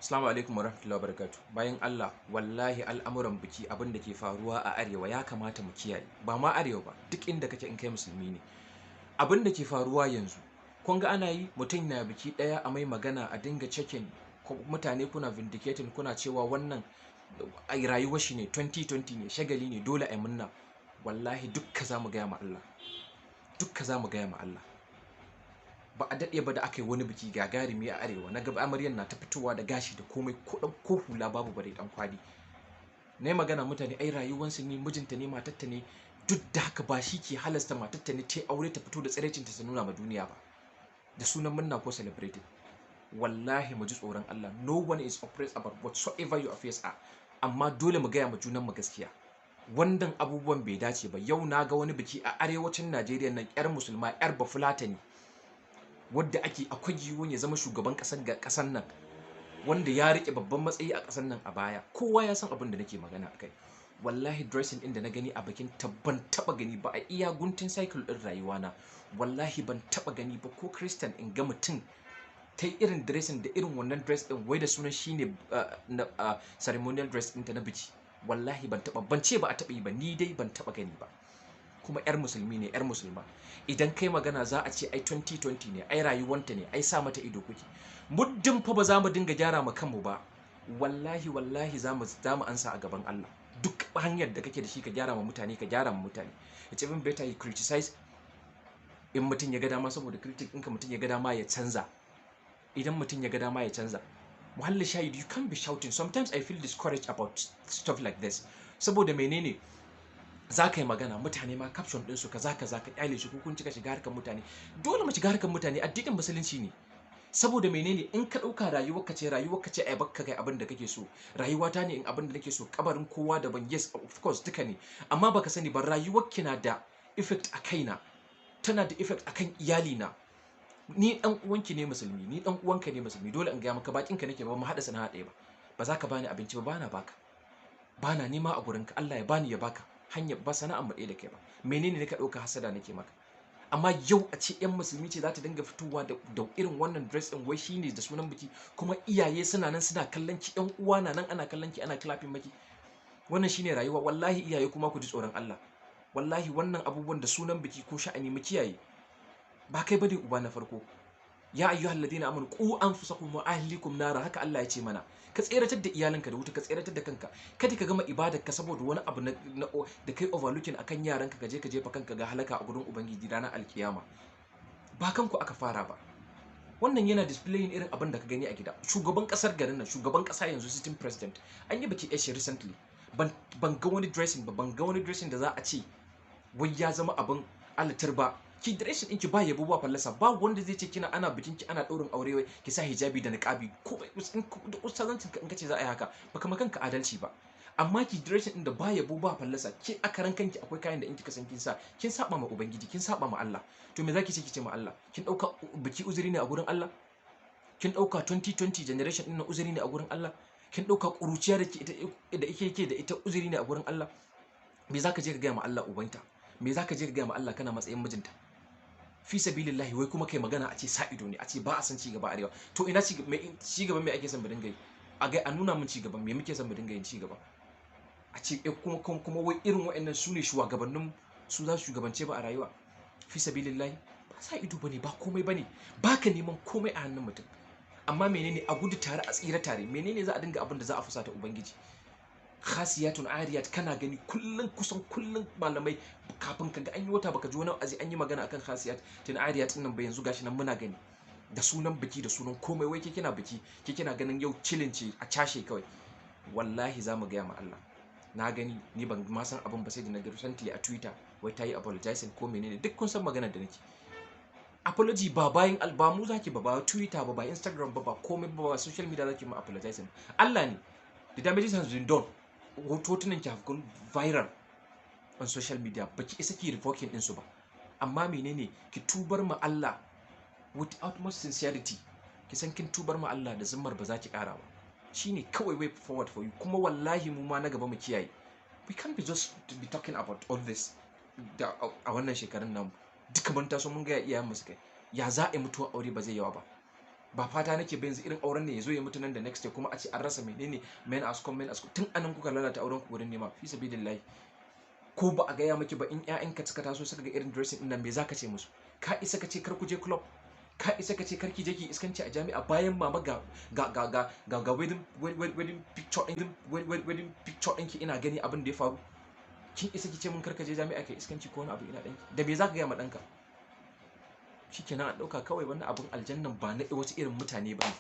Assalamu alaikum warahmatullahi wabarakatuh. Bayan Allah, wallahi al'amuran biki, abin da ke faruwa a arewa, ya kamata mu kiyaye. Ba ma arewa ba, duk inda kake in kai musulmi ne. Abin da ke faruwa yanzu, kun ga ana yi, mutum na biki ɗaya a mai magana, a dinga checking mutane, kuna vindicating, kuna cewa wannan ai rayuwar shi ne, 2020 ne, shagali ne, dole a yi murna. Wallahi dukka za mu gaya ma Allah. Dukka za mu gaya ma Allah. Ba a daɗe ba da aka yi wani biki gagarumi a arewa, na gaba amaryan na ta fitowa da gashi da komai, ko ɗan ko hula babu bare ɗan kwali. Na yi magana, mutane, ai rayuwansu ne, mijinta ne, matarta ne. Duk da haka ba shi ke halasta matarta ne ta aure ta fito da tsiraicinta ta nuna ma duniya ba da sunan murna ko celebrating. Wallahi mu ji tsoron Allah. No one is oppressed about whatsoever your affairs are, amma dole mu gaya ma junan mu gaskiya. Wannan abubuwan bai dace ba. Yau na ga wani biki a arewacin Najeriya nan, yar musulma, yar Bafulatani, wadda ake akwai yiwuwan ya zama shugaban kasar ga kasar nan, wanda ya rike babban matsayi a kasar nan a baya. Kowa ya san abin da nake magana akai. Wallahi dressing din da na gani a bikin ta, ban taba gani ba a iya guntun cycle din rayuwana. Wallahi ban taba gani ba, ko Christian, in ga mutum ta yi irin dressing da irin wannan dress din, wai da sunan shine ceremonial dress ɗinta na biki. Wallahi ban taba, ban ce ba a taba yi ba, ni dai ban taba gani ba. Kuma yar musulmi ne, yar musulma. Idan kai magana za a ce ai 2020 ne, ai rayuwanta ne, ai sa mata ido kuke. Muddin fa ba za mu dinga gyara ma kanmu ba, wallahi wallahi za mu ansa a gaban Allah. Duk hanyar da kake da shi ka gyara ma mutane, ka gyara ma mutane. It's even better you criticize in mutum ya ga dama, saboda critic ɗinka, mutum ya ga dama ya canza. Idan mutum ya ga dama ya canza. Muhalli shahid, you can't be shouting. Sometimes I feel discouraged about stuff like this. Saboda menene? Za ka yi magana, mutane ma caption ɗinsu kaza kaza, ka kyale shi, ko kun cika shiga harkar mutane. Dole mu shiga harkar mutane, addinin musulunci ne. Saboda menene? In ka ɗauka rayuwarka ce, rayuwarka ce, ai bakka kai abin da kake so. Rayuwata ne in abin da nake so. Kabarin kowa daban. Yes, of course, duka ne, amma baka sani ba, rayuwarki na da effect a kaina, tana da effect akan iyalina. Ni dan uwanki ne musulmi, ni dan uwanka ne musulmi. Dole in gaya maka, bakin ka nake ba, mu hada sana'a ɗaya ba. Ba za ka bani abinci ba, bana baka, bana nema a gurinka. Allah ya bani ya baka hanya, ba sana'ar mu ɗaya da kai ba. Menene ne ka ɗauka hasada nake maka? Amma yau a ce yan musulmi ce za ta dinga fitowa da irin wannan dress din, wai shine da sunan biki, kuma iyaye suna nan suna kallon ki, yan uwa na nan ana kallon ki, ana clapping maki. Wannan shine rayuwa. Wallahi iyaye kuma ku ji tsoron Allah. Wallahi wannan abubuwan da sunan biki ko sha'ani, mu kiyaye. Ba kai bane uba na farko. Ya ayyuhal ladina amanu qu anfusakum wa ahlikum nara, haka Allah ya ce mana. Ka tseratar da iyalinka da wuta, ka tseratar da kanka. Kada ka gama ibadar ka saboda wani abu na da kai overlooking akan yaranka, ka je ka jefa kanka ga halaka a gurin ubangiji ranar alkiyama. Ba kanku aka fara ba. Wannan yana displaying irin abin da ka gani a gida. Shugaban kasar garin nan, shugaban kasa yanzu, sitting president, an yi biki shi recently. Ban ga wani dressing ba, ban ga wani dressing da za a ce wai ya zama abin alatar ba. Ki dressing ɗinki, ba yabo ba fallasa, ba wanda zai ce kina ana bikin ki, ana ɗaurin aure, wai ki sa hijabi da niqabi ko da ustazancin ka. In kace za a yi haka, baka ma kanka adalci ba. Amma ki dressing ɗin da ba yabo ba fallasa, ke a karan kanki akwai kayan da in kika san kin sa, kin saba ma ubangiji, kin saba ma Allah. To me zaki ce? Ki ce ma Allah? Kin dauka biki uzuri ne a gurin Allah? Kin dauka 2020 generation ɗin na uzuri ne a gurin Allah? Kin dauka kuruciya da ke ita da yake da ita uzuri ne a gurin Allah? Me zaka je ka gaya ma Allah, ubanta? Me zaka je ka gaya ma Allah kana matsayin mijinta? Fi sabilillahi, wai kuma kai magana a ce sa ido ne, a ce ba a san cigaba arewa. To ina ci gaba? Me ake son mu dinga yi? A ga a nuna mun ci gaba. Me muke son mu dinga yin ci gaba? A ce kuma wai irin waɗannan su ne shugabannin, su za su shugabance ba a rayuwa. Fi sabilillahi, ba sa ido bane, ba komai bane, baka neman komai a hannun mutum. Amma menene? A gudu tare a tsira tare. Menene za a dinga abin da za a fusata ubangiji? Khasiyatun ariyat, kana gani kullun, kusan kullun malamai, kafin kaga an yi wata baka ji wani wa'azi an yi magana akan khasiyat tun ariyat din nan ba. Yanzu gashi nan muna gani da sunan biki, da sunan komai, wai ke kina biki, ke kina ganin yau chilling ce, a cashe kawai. Wallahi za mu gaya ma Allah. Na gani, ni ban ma san abin ba sai da na ga recently a Twitter wai ta yi apologizing ko menene. Duk kun san maganar da nake. Apology ba bayan ba mu zaki ba, ba Twitter ba, ba Instagram ba, ba komai ba, ba social media zaki mu apologizing. Allah ne. The damages has been done. Hotunan ki have gone viral on social media, baki isa ki revoking din su ba. Amma menene? Ki tubar ma Allah with utmost sincerity. Ki san kin tubar ma Allah da zimmar ba za ki kara ba. Shine kawai way forward for you. Kuma wallahi mu ma na gaba mu kiyaye. We can't be just to be talking about all this da a wannan shekarun namu duka mun taso mun ga iyayen mu suka ya za a yi mutuwa aure ba zai yawa ba. Ba fata nake ba yanzu irin auren ne ya zo ya mutu nan da next day kuma a ce an rasa menene. Men as come, men as tun anan kuka lalata auren ku wurin nema, fi sabilillahi. Ko ba a gaya miki ba, in ƴaƴanka suka taso suka ga irin dressing din nan, me zaka ce musu? Ka isa ka ce kar ku je club? Ka isa ka ce kar ki je ki iskanci a jami'a, bayan mama ga wedding picture din, wedding picture ɗinki ina gani abin da ya faru? Kin isa ki ce mun kar ka je jami'a kai iskanci ko wani abu ina ɗanki? Da me zaka gaya ma ɗanka? Shikenan, a ɗauka kawai wannan abin aljannan ba na wasu irin mutane ba ne.